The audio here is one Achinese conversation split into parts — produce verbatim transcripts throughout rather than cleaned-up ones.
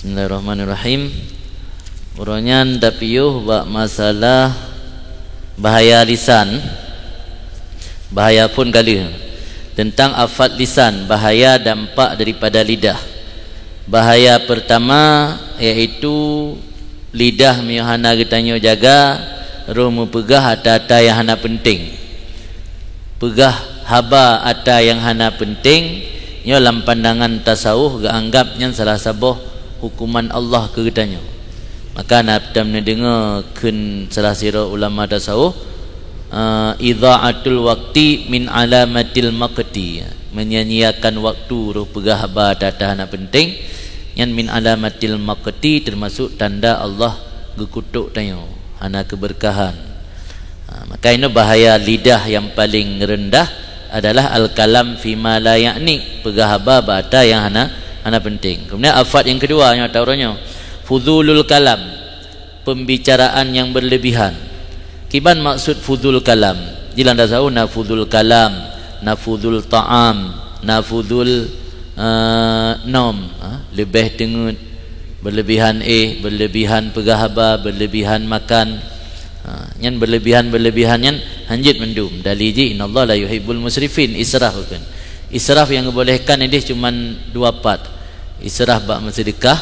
Bismillahirrahmanirrahim. Uroe nyan tapiôh bak masalah bahaya lisan, bahaya phôn ka lheueh. Teuntang afat lisan, bahaya dampak daripada lidah. Bahaya peurtama, yaitu lidah meunyoe hana geutanyoe jaga, roh meupeugah ata-ata nyang hana peunteng. Peugah haba ata nyang hana peunteng, nyoe lam pandangan tasawuf geuanggab nyan salah saboh hukuman Allah keu geutanyoe. Maka na tam neudeungoe kheun salah sidroe ulama tasawuf, eh, "Idha'atul waqti min alamatil maqti." Menyia-nyiakan waktu roh peugah haba ata-ata hana peunteng, nyan min alamatil maqti, teumasok tanda Allah geukutok tanyoe, hana keubeurkahan. Ha, maka inoe bahaya lidah nyang paleng reundah adalah al-kalam fima la ya'ni, peugah haba bak ata nyang hana, hana peunteng. Keumudian afat nyang keudua nyang tauroe nyoe, fudhulul kalam, pembicaraan yang berlebihan. Kiban maksud fudhul kalam? Di lam tasawuf na fudhul kalam, na fudhul ta'am, na fudhul, eh, nom, ha, leubeh teungeut, berlebihan éh, berlebihan peugah haba, berlebihan makan. Ha, nyan berlebihan-berlebihan nyan hanjeuet mandum. Dali jih, "Innallaha la yuhibbul musrifin", israf bukan. Israf nyang geubolehkan ideh cuman dua pat. Israf bak meuseudeukah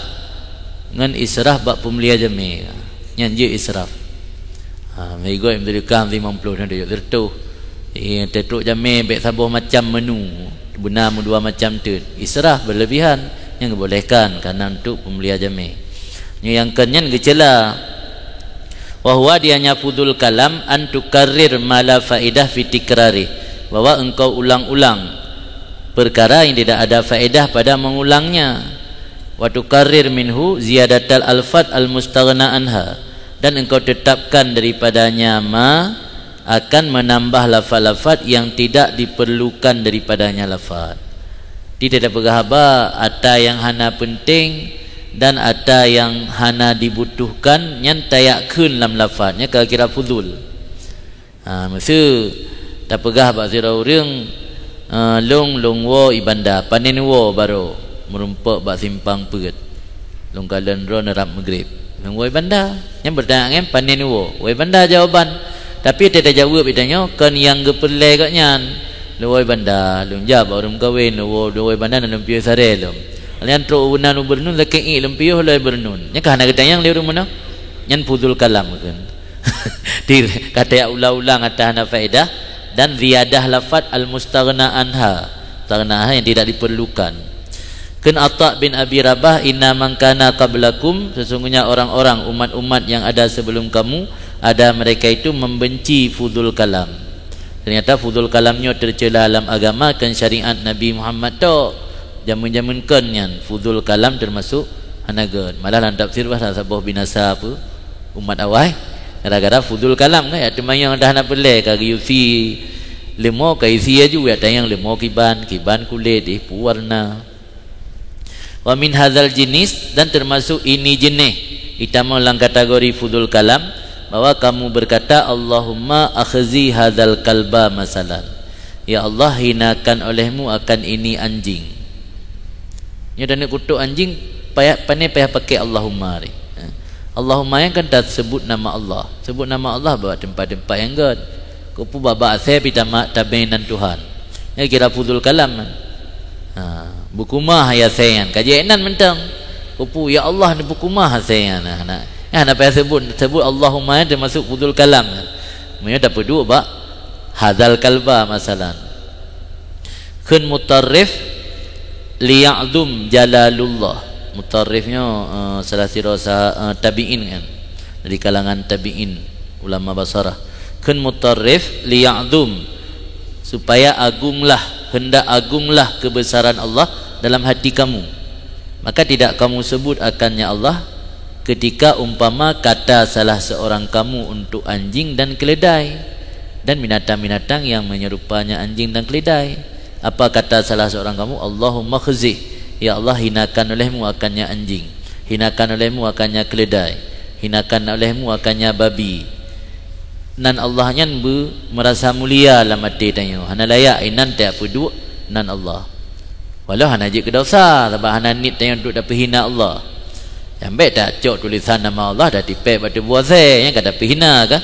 ngon israf bak peumulia jamé. Nyan jeuet israf. Ha, meuigot meuseudeukah limong ploh na dayok sireutoh. Eh, teutrok jamé bék saboh macam menu, beuna meudua macam teut. Israf berlebihan, nyang geubolehkan karena untuk peumulia jamé. Nyoe nyang keu nyan geucela. Wa huwa, dianya fudhul kalam, an tukarrir ma la faidah fi tikrari, bahwa engkau ulang-ulang perkara yang tidak ada faedah pada mengulangnya. Wa tukarrir minhu ziyadatal alfat al mustaghna anha, dan engkau tetapkan daripadanya ma akan menambah lafaz-lafaz yang tidak diperlukan daripadanya lafaz. Tidak ada peugah haba ata yang hana penting dan ata yang hana dibutuhkan nyan tayak kheun lam lafaz, nyan ka kira fudhul. Ha, meuseu tapeugah bak sidroe ureuëng, eh, "Lôn, lôn woe i banda, panen woe baroe meurumpok bak simpang peuet. Lôn kalon droe neurab meugreb. Lôn woe i banda." Nyan beutanyong, "Panen woe?" "Woe i banda," jawaban. Tapi teuka jaweueb geutanyoe kon nyang geupeureulée gobnyan. "Lôn woe i banda, lôn jak bak ureuëng meukawen, lôn woe, lôn woe i banda na lôn piôh saré lom. Nyan trok u nan u beureunon lakée iék lôn piôh lom i beureunon." Nyan ka hana geutanyong lé ureuëng meunoe. Nyan fudhul kalam kheun. Di kata yang ulang-ulang ata hana faedah dan ziyadah lafaz al-mustaghna anha. Mustaghna anha yang tidak diperlukan. Kheun Atha bin Abi Rabah, "Inna man kana qablakum, sesungguhnya orang-orang, umat-umat yang ada sebelum kamu, ada mereka itu membenci fudhul kalam." Ternyata fudhul kalam nyoe tercela dalam agama, kon syariat Nabi Muhammad tok. Jameun-jameun kon nyan fudhul kalam termasuk hana gét. Malah lam tafsir bah saboh binasa apa? Umat awai, gara-gara fudhul kalam kan, ya, teumanyong dah hana peureulée, ka geuyue sie leumo, ka isi aju, ya, tanyong leumo kiban, kiban kulét, eh, peue warna. Wa min hadzal jinis, dan termasuk ini jeuneh, itamong lam kategori fudhul kalam, bahwa kamu berkata, "Allahumma akhzi hadzal kalba," masalan. "Ya Allah, hinakan oleh-Mu akan ini anjing." Nyoe taneuk kutok anjing, payah, pane payah pakai Allahumma tadi. Ha. Allahumma nyan kan tasebut nama Allah. Sebut nama Allah bak teumpat-teumpat nyang gét. Keupeue bak-bak asée pih tama-, tabé nan Tuhan. Nyan kira fudhul kalam kan. Ha. Beukumah hai asée nyan. Ka jeuet nan mantong. Keupeue, ya Allah, neubeukumah asée nyan. Nah, nah. Nyan hana payah sebut. Sebut Allahumma nyan teumasuk fudhul kalam kan. Meunyoe tapeuduek bak hadzal kalba masalan. Kheun Mutarrif, "Liya'zum jalalullah." Mutarrif nyoe, eh, salah sidroe sa-, eh, tabi'in kan. Dari kalangan tabi'in, ulama Basrah. Kheun Mutarrif, "Liya'zum," supaya agunglah, hendak agunglah kebesaran Allah dalam hati kamu. Maka tidak kamu sebut akan ya Allah ketika umpama kata salah seorang kamu untuk anjing dan keledai dan binatang-binatang yang menyerupanya anjing dan keledai. Apa kata salah seorang kamu, "Allahumma khzih," ya Allah, hinakan oleh-Mu akannya anjing, hinakan oleh-Mu akannya keledai, hinakan oleh-Mu akannya babi. Nan Allah nyan beu merasa mulia lam até tanyoe, hana layak inan tapeuduek nan Allah. Walau hana jeuet keu desya, sabab hana niet tanyoe untuk tapeuhina Allah. Nyang bék tacok tulésan nama Allah, tatipék bak tuboh asèe, nyan ka tapeuhina ka.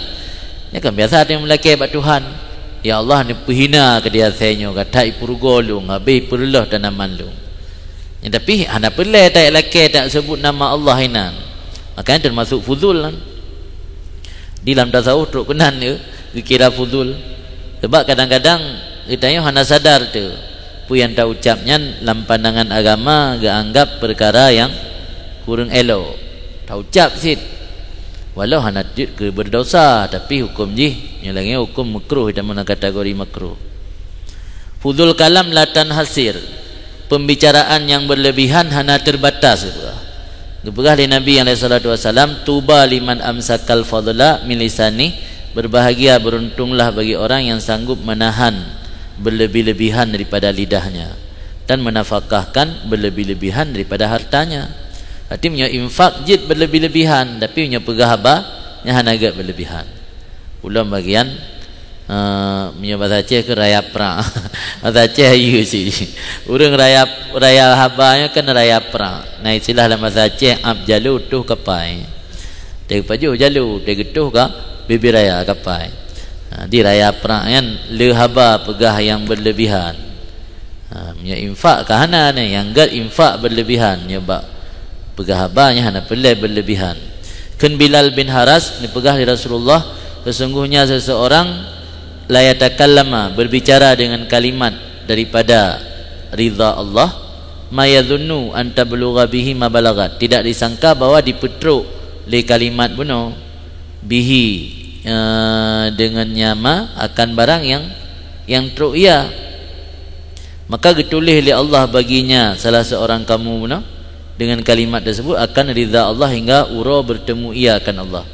Nyan kan biasa teumeulakèe bak Tuhan. "Ya Allah, neupeuhina keudéh asèe nyoe, ka that ipeurugoe lôn, habéh ipeureuloh tanaman lôn." Nyan tapi hana peureulèe talakèe taseubut nama Allah inan. Makanya teumasok fudul nyan. Di lam tasawuf trok keunan, eh, geukira fudul. Sebab kadang-kadang geutanyoe hana sadar teuh, peue nyang taucap nyan lam pandangan agama geuanggap peukara nyang kureueng élok. Taucap cit. Walau hana jeuet keu beureudosa, tapi huköm jih nyoe lagèe huköm makruh, ita meunan kategori makruh. Fudul kalam la tanhasir. Pembicaraan nyang berlebihan hana terbatas, geupeugah. Geupeugah lé Nabi alaihi salatu wasalam, "Tuba liman amsakal fadla min lisani," berbahagia, beruntunglah bagi orang yang sanggup menahan berlebih-lebihan daripada lidahnya dan menafkahkan berlebih-lebihan daripada hartanya. Berarti meunyoe infak jeuet berlebih-lebihan, tapi meunyoe peugah haba, nyan hana gèt berlebihan. Ulôn bagian, eh, meunyoe basa Aceh keu raya prak. Basa Aceh ayue cit. Ureueng raya, raya haba nyoe kan raya prak. Na istilah lam basa Aceh, ab jalo toh kapai. Teupajoh jalo, teugeutôh ka bibir raya kapai. Ha, di raya prak nyan le haba peugah nyang berlebihan. Ha, meunyoe infak ka hana nyan, nyang gèt infak berlebihan, nyoe bak peugah haba nyan hana peureulèe berlebihan. Kheun Bilal bin Haras, neupeugah lé Rasulullah, sesungguhnya seseorang la yatakallama, berbicara dengan kalimat daripada ridha Allah, ma yadhunnu an tablugha bihi ma balaghat, tidak disangka bahwa dipeutrok lé kalimat bunoe, bihi, eh, dengan nyama akan barang nyang, nyang trok ia. Maka geutuléh lé Allah baginya, salah seorang kamu, bunoe, dengan kalimat tersebut akan ridha Allah hingga uroe bertemu ia akan Allah.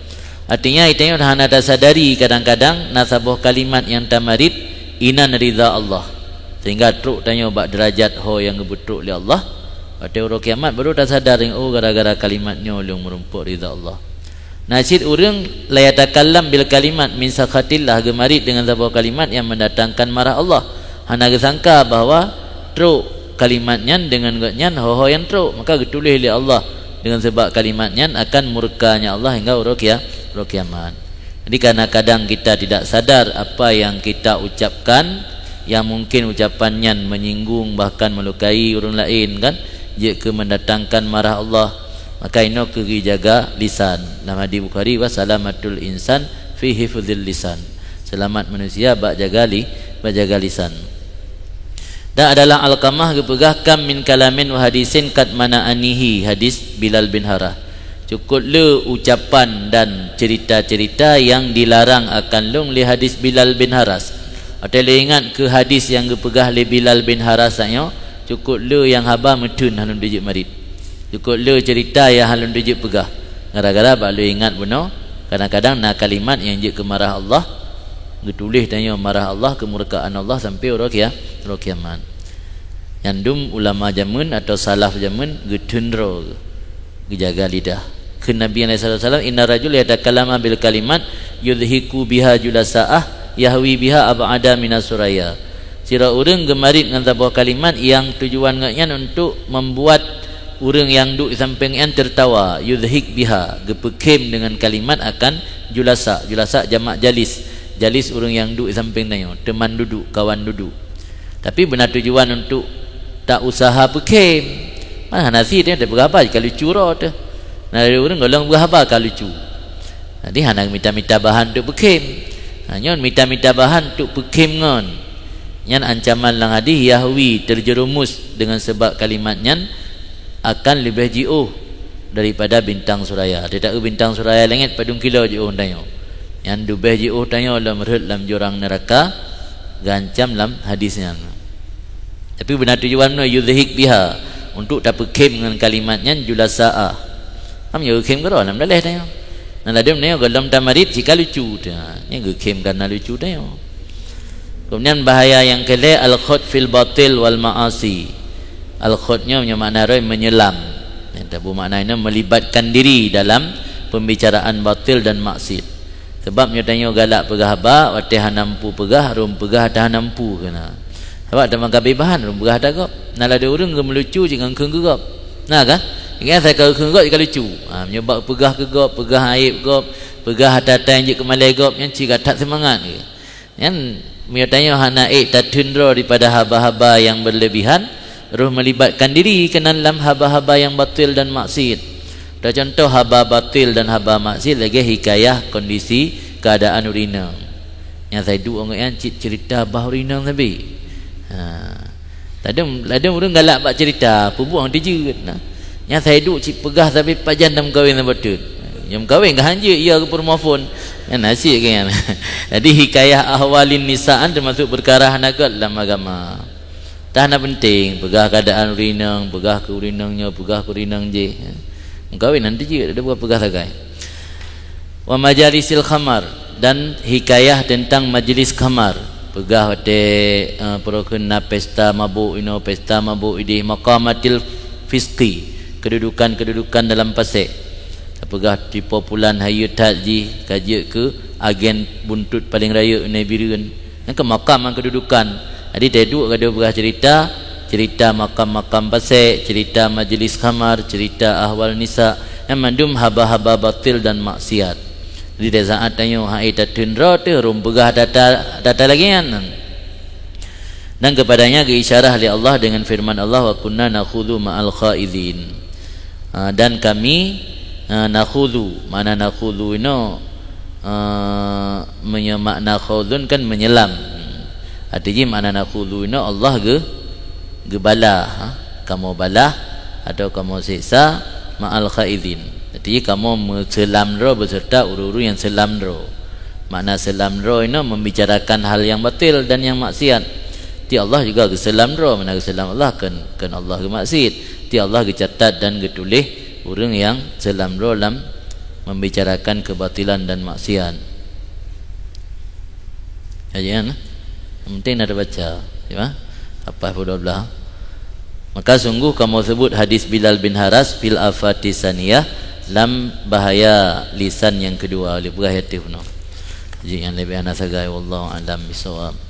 Artinya, geutanyoe hana tasadari kadang-kadang na saboh kalimat nyang tamarit inan ridha Allah. Sehingga trok tanyoe bak deurajat ho nyang geupeutrok lé Allah. Watèe uroe kiamat baru tasadar, "Oh, gara-gara kalimat nyoe lôn meurumpok ridha Allah." Na cit ureueng la yatakallam bil kalimat min sakhatillah, geumarit dengan saboh kalimat nyang mendatangkan marah Allah. Hana geusangka bahwa trok kalimat nyan deungon gobnyan ho-ho nyang trok, maka geutuléh lé Allah deungon sabab kalimat nyan akan murkanya Allah hingga uroe kia-, uroe kiamat. Jadi, kadang-kadang kita tidak sadar apa yang kita ucapkan, yang mungkin ucapan nyan menyinggung bahkan melukai ureueng laén, kan, jeuet keu mendatangkan marah Allah. Maka inoe keu geujaga lisan. Lam hadis Bukhari, "Wa salamatul insan fi hifdzil lisan." Selamat manusia bak jaga li-, bak jaga lisan. Dan adalah Alqamah geupeugah, "Kam min kalamin wa hadisin qad mana'anihi," hadis Bilal bin Harah. Cukop le ucapan dan cerita-cerita yang dilarang akan lôn lé hadis Bilal bin Haras. Watèe lôn ingat keu hadis nyang geupeugah lé Bilal bin Haras nyoe, cukop le nyang haba meutheun hana lôn jeuet marit. Cukop le cerita nyang hana lôn jeuet peugah. Gara-gara bak lôn ingat bunoe, kadang-kadang na kalimat nyang jeuet keu marah Allah, geutuléh tanyoe marah Allah, keumurkaan Allah sampoe uroe kia-, uroe kiamat. Nyan dum ulama jameun atau salaf jameun geutheun droe, geujaga lidah. Kheun Nabi alaihi salatu wasallam, "Inna rajul yatakalama bil kalimat yudhiku biha julasa'ah, yahwi biha ab'ada minas suraya." Sidroe ureueng geumarit ngon saboh kalimat nyang tujuan gobnyan untuk membuat ureueng nyang duek di sampéng nyan tertawa, yudhik biha, geupeukhem deungon kalimat akan julasa. Julasa jamak jalis. Jalis ureueng nyang duek di sampéng tanyoe, teman duduk, kawan duduk. Tapi beuna tujuan untuk tak usaha peukhem. Mana hana sit, eh, tapeugah haba ka lucu droe teuh. Na lé ureueng gohlom peugah haba ka lucu. Jadi hana mita-mita bahan untuk peukhem. Ha, nyoe mita-mita bahan untuk peukhem ngon. Nyan ancaman lam hadis yahwi, terjerumus dengan sebab kalimat nyan akan leubeh jiôh daripada bintang suraya. Teutak bintang suraya langét padum kilo jiôh tanyoe. Nyan leubeh jiôh tanyoe lom rhot lam jurang neuraka, geuancam lam hadis nyan. Tapi beuna tujuan nyoe yudhik biha, untuk tapeukhem ngon kalimat nyan julasa'a. Ham nyoe geukhem keudroe lam daleh tanyoe. Nah, ladôm nyoe gohlom tamarit cit ka lucu. Nyan geukhem kareuna lucu tanyoe. Kemudian bahaya nyang keulhèe, al-khawd fil batil wal ma'asi. Al-khawd nyoe, nyoe makna roh menyelam. Nyan tabu makna nyoe melibatkan diri dalam pembicaraan batil dan maksiat. Sebab nyoe tanyoe galak peugah haba, watèe hana mampu peugah, rhom peugah ata hana mampu keunan. Sabab teuma ka abéh bahan, rhom peugah ata gob. Na ladôm ureueng geumeulucu cit ngon kheun geugob. Na kan? Nyan asai ka kheun gob ka lucu. Ha, meunyoe bak peugah keu gob, peugah aib gob, peugah ata-ata nyang jeuet keu malée gob, nyan cit ka that seumangat geuh. Nyan meunyoe tanyoe hana ék tateun droe daripada haba-haba nyang berlebihan, roh melibatkan diri keunan lam haba-haba nyang batil dan maksiat. Contoh haba batil dan haba maksiat lagée hikayah kondisi keuadaan ureuëng inong. Nyang asai duek ngon nyan cit cerita bah ureuëng inong sabe. Ha. Ladum, ladum ureuëng galak bak cerita, peubuet nyang teujeuet na. Nyang asai duek cit peugah sabe pajan dan meukawen sabe teuk. Nyang meukawen ka hanjeuet, iya keu peurumoh phon. Nyan nasib keu nyan. Jadi hikayah ahwalin nisaan termasuk perkara hana göt lam agama. Dah na penting, peugah keuadaan ureuëng inong, peugah keu ureuëng inong nyoe, peugah keu ureuëng inong jéh. Meukawen nyan teujeuet, ada peugah-peugah sagai. Wa majalisil khamar, dan hikayah tentang majlis khamar. Peugah watée, eh, peurokon na pesta mabuk inoe, pesta mabuk idéh, maqamatil fisqi, kedudukan-kedudukan dalam pasék. Peugah tipe pulan hayeue that jih, ka jeuet keu agen buntut paleng rayeuk inoe Bireuen. Nyan keuh maqam ngon kedudukan. Jadi, taduek ka dua beurah cerita, cerita makam-makam pasék, cerita majlis khamar, cerita ahwal nisa, nyan mandum haba-haba batil dan maksiat. Jadi, di saat tanyoe hana tateun droe teuh, rhom peugah data, data lagée nyan. Dan kepadanya geuisyarah lé Allah dengan firman Allah, "Wa kunna nakhudhu ma'al khaidin." Ah, dan kami, ah, nakhudhu, makna nakhudhu inoe, ah, meunyoe makna khaudhun kan menyelam. Arti jih makna nakhudhu inoe Allah geu-, geubala, ha? Kamoe bala atau kamoe seksa ma'al khaidin. Arti jih kamoe meuseulam droe beserta ureuëng-ureuëng nyang seulam droe. Makna seulam droe inoe membicarakan hal nyang batil dan nyang maksiat. Ti Allah juga geuseulam droe, makna geuseulam Allah kon, kon Allah geumaksiat. Ti Allah geucatat dan geutuléh ureuëng nyang seulam droe lam membicarakan kebatilan dan maksiat. Kajian, yang penting na tabaca, ya. Apa pun dua belas. Maka sungguh kamoe sebut hadis Bilal bin Haras fil afati saniyah, lam bahaya lisan nyang keudua, lé peugah yatim noh. Jadi nyang leubeh hana sagai, wallahu a'lam bissawab.